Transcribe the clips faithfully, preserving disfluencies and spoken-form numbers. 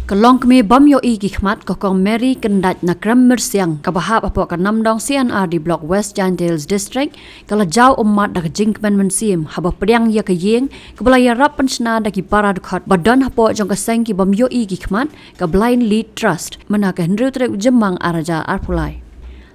Ka longkmie bym ïohi ki khmat ka Kong Mary Kyndait na Krem Myrsiang kaba hap hapoh ka Namdong C and R D Block West Jaintia Hills District ka la jaw ummat da ka jingkmen mynsiem haba pdiang ïa ka ïing kaba la ïarap pynshna da ki para dkhot ba don hapoh jong ka seng ki bym ïohi ki khmat ka Blind Lead Trust mynta ka hynriew tarik u Jymmang ar hajar arphew lai.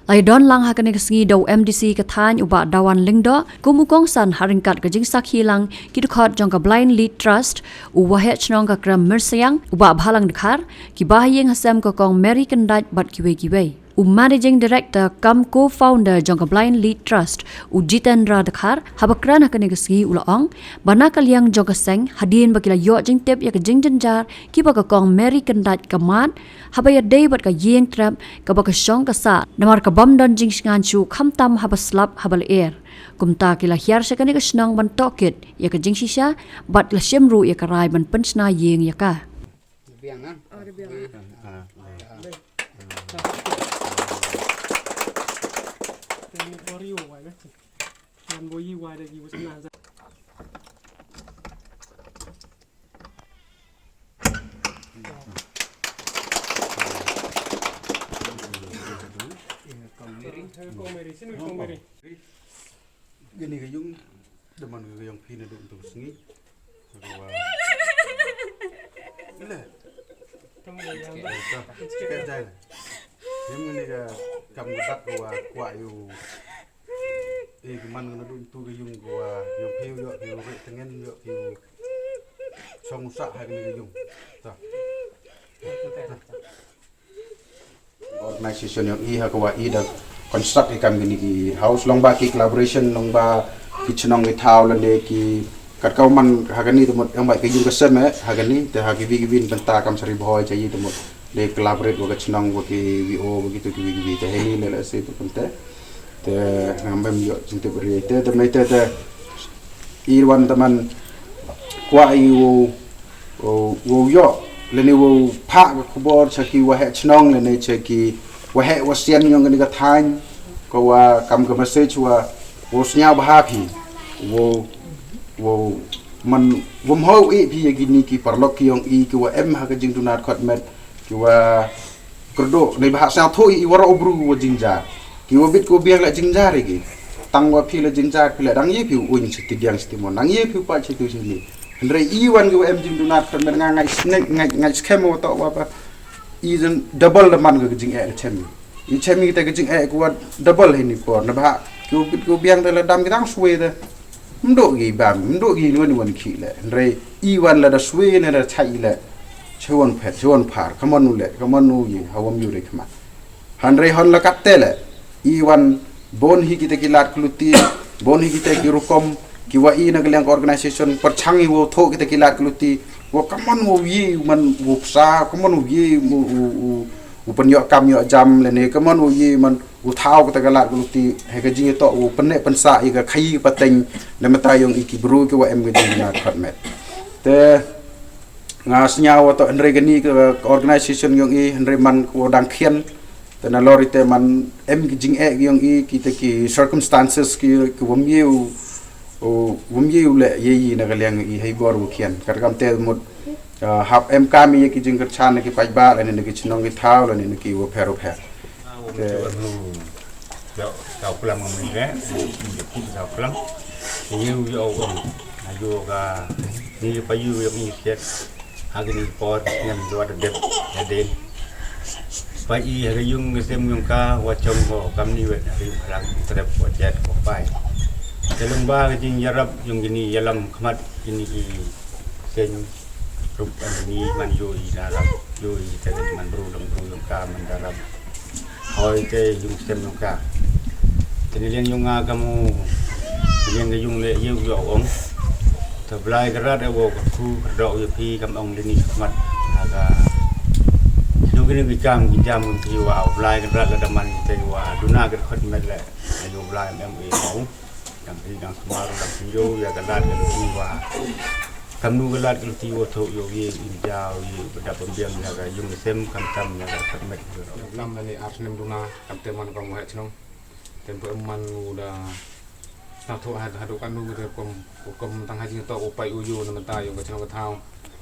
La ïadon lang ha kane ka sngi da u M D C ka thaiñ u Bah Dawan Lyngdoh kum u kongsan ha ryngkat ka jingsakhi lang ki dkhot jong ka Blind Lead Trust, u Waheh Chnong ka Krem Myrsiang u Bah Bhalang Dkhar, ki bahaïing hasem ka Kong Mary Kyndait bad kiwei kiwei. U Managing Director cum Co-founder jong ka Blind Lead Trust, u Jitendra Dkhar, haba kren ha kane ka sngi u la ong ba na ka liang jong ka seng hadien ba ki la ïoh jingtip ïa ka jingjynjar kiba ka Kong Mary Kyndait ka mad haba ïadei bad ka ïing trep kaba ka shong ka sah namar ka bym don jingsngewsih khamtam haba slap haba lyer. Kumta ki la hiar sha kane ka shnong ban tohkit ïa ka jingshisha bad la shim ruh ïa ka rai ban pynshna ïing ïa ka. Kong Mary, sini Kong Mary. Kane ka ïung da man ka ïung phi naduh mynta ka sngi. Ka wa. Ile. Kong Mary. Ka jai. Ïung kane ka kam ka dak ka wa kwah ïu. Eh, ka man ka naduh mynta ka ïung ka wa ïung phi ïoh phi ïoh re tngen ïoh phi ïoh. Song sah ha kane ka ïung. Ta. Organisation yong i ha ka wa i da construct i kam kini ki house long ba ki collaboration long ba ki chnong ki thaw lane ki kat ka man ha kani te mut yong ba ki yung ka sem eh ha kani te ha ki wi ki win benta kam sari boy cha i te mut le collaborate wa ka chnong wa ki wi o wa ki tu ki wi ki wi te heni le le se tu pun te te ngam bem yo jing te bri te te mai te te i wan te man kwa i wo Wow, wow ïoh lane wow phah ka khubor cha ki waheh chnong lane cha ki waheh wasian yong kani ka thaiñ ka wa kam ka message wa wow sñiaw bha phi wow wow man wom hoi phi ya kini ki paralok ki yong i ki wa em ha ka jingduna khot met ki wa Kyrduh nei ba ha sñiawthuh i waroh u bru wa jingjar. Ki wa bit ki wa biang la jingjar i ki. Tang wa phi la jingjar phi la dang ye phi u uñ siti diang siti mon dang ye phi u pa chitu sini. Hynrei i wan ki wa em jingduna khot met nga ngai snek ngai ngai skhem wa toh wa pa. I jin double da man ka jingeh ka chem i. I chem i te ka jingeh ka wa double hini por na ba ha ki wa bit ki wa biang te la dam ki dang swe te. Mduh gi bam mduh gi nwan nwan ki le. Hynrei i wan la da swe ne da chai le. Chewon phet chewon phar kamon u le kamon u yi hawam yu re khmat. Hynrei hon la kat te le i wan bon hi kita ki lad kluti bon hi kita ki rukom ki wa i na ka liang ka organisation perchang i wo tho kita ki lad kluti wo kamon wo yi man wo psa kamon wo yi wo u u u pen yo kam yo jam le ne kamon wo yi man u thau kita ka lad kluti he ka jing to wo penne pensa i ka khai pateng na mata yong i ki bru ki wa em ka jing na khat met. Te Nga sñiaw wa to hynrei kani ka organisation yong i hynrei man ko dang khian. Te na lori te man em ki jingeh yong i kita ki circumstances ki ki wam yeu wam yeu le ye i na ka liang i hei bor u khian. Kat kam te mut hap em kam i ki jingkyrchan ki paidbah lane ki chnong ki thaw lane ki wa pher u pher. Te Tau klam ngam ni re, ni ki tau klam. Ni yu yu au ong. Ayu ka ni pa yu yu ni siat. Ha kini por ngam yu ada dep ada. Pa i ha yung sem yung ka wa chong ko kam ni wet ha yung klang trep ko jet ko pai. Te long ba ka jing yarap yung kini yalam khmat kini ki seng rup kini man yu i darap yu i te man bru long bru yung ka man darap. Hoi te yung sem yung ka. Te ni liang yung nga kamu liang ka yung le yung yo ong. Te blai ka rat e wo ka khu ka do yo pi kam ong lini mat. Aga yung kini ki jam ki jam yung pi wa blai ka rat la daman te wa duna ka khot met le. Yung blai em e mo. Dang ri dang sumar dang sinjo ya ka lad ka luti wa. Kam nu ka lad ka luti wa tho yo ye in jao ye bada pembiang ya ka yung sem kam tam ya ka kat met. Kam na ni ars nem duna kam te man kam wahek chnong. Tem pe man nu da. Na tho had hadu kan nu de kom kom tang haji to upai uyu na menta yung ka chnong ka thau.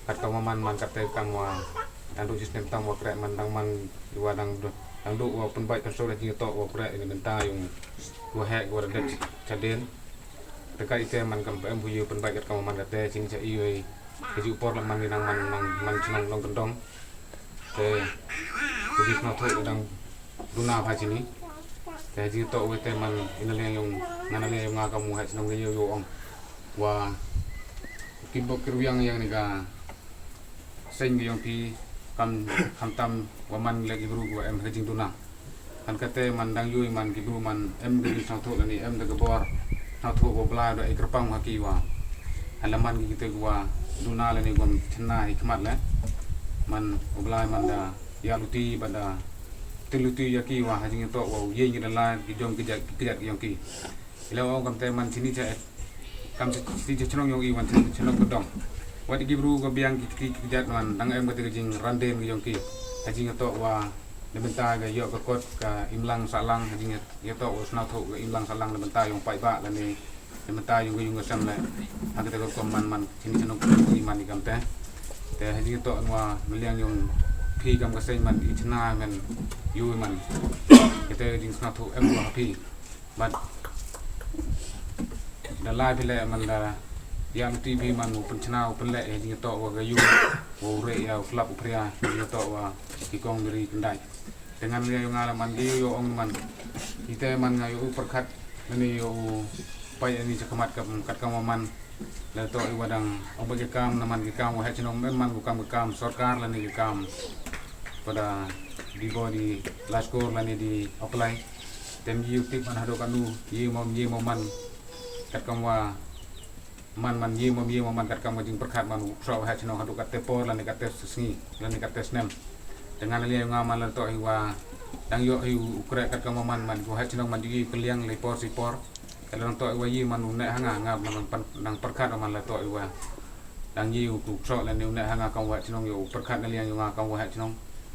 Kat kam man man kat te kam wa. Dang duh shisnem tam wa kreh man dang man wa dang duh, dang duh wa pynbeit pynsuk da jingtoh wa kreh ïa na bynta ïa u waheh wa da dep chadien. Te ka ite man kam pem hu ïa pynbeit kat kam man kate chini cha i wei. Ka ju por la man ngi nang man man man chnong long kendong. Te ka ju sngewthuh dang duna pha chini. Te jingtoh wei te man ina le yong ngana le yong nga kam waheh chnong le yo yo ong. Wa ki bok ki rwiang yang ni ka seng yong phi kam kam tam wa man le ki bru wa em ha jingduna. Han kate man dang yui man ki bru man em da ki sngewthuh lani em da ka bor sngewthuh wa Blai da i kyrpang ha ki wa. Han la man ki kite wa duna lani wa chna hi khmat le. Man wa Blai man da ya luti ba da til luti ya ki wa ha jingtoh wa ye ngi da la ki jong ki jat ki jat yong ki. Ila wa kam te man chini cha kam chini cha chnong yong i wan chini chnong ka dong. Wat ki bru ka biang ki ki ki jat man dang em ka te ka jing randen ka yong ki. Ha jingtoh wa na bynta ka yok ka kot ka imlang salang ha jingtoh wa sngewthuh ka imlang salang na bynta yong paidbah lani na bynta yong ka yung ka sem le. Ha kata ka kom man man chini chnong ka dong i man i kam te. Te ha jingtoh wa meliang yong phi kam ka seng man i chna men yu man. Kata ka jing sngewthuh em wa phi. Bad da lai phi le man da ya T V man u pynchna u pynleh ya jingtoh wa ka yu wa u re ya u klap u phria jingtoh wa ki kong biri kyndai. Te ngan ya nga la man ki yu ong man. Ite man nga yu u pyrkhat mani yu u pai ani cha khmat kat kam wa man. La toh i wa dang ong ba ki kam na man ki kam wa heh chnong em man ku kam ki kam sorkar lani ki kam. Pada di bo di la skur lani di apply. Tem yi u tip man haduh kanu yi mom yi mom man kat kam wa man man yi mom yi mom man kat kam wa jingpyrkhat man u shrok heh chnong haduh kat te por lani kat te sngi lani kat te snem. Te ngan la liang nga man la toh hi wa dang yoh hi u kreh kat kam wa man man ku heh chnong man ju yi kylliang le por si por. Ka dang toh i wa yi man u neh ha nga nga man pan dang pyrkhat man la toh i wa dang yi u ku ksok lani u neh ha nga kam wa heh chnong yoh u pyrkhat na liang yoh nga kam wa heh chnong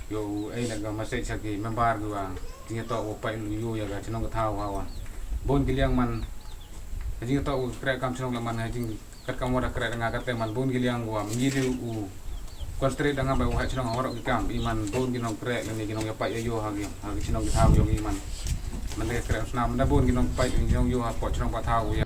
yoh u ei na ka message ha ki member ki wa jingtoh u pai lu yu ya ka chnong ka thaw ha wa bun ki liang man jingtoh u kreh kam chnong la man ha jing kat kam wa da kreh nga kat te man bun ki liang wa mi di u concentrate da nga ba wa heh chnong ha wa ki kam i man bun ki nong kreh lani ki nong ya pai ya yu ha ki ha ki chnong ki thaw yoh i man man de kreh sna man da bun ki nong pai ki nong yu ha po chnong pa thaw ya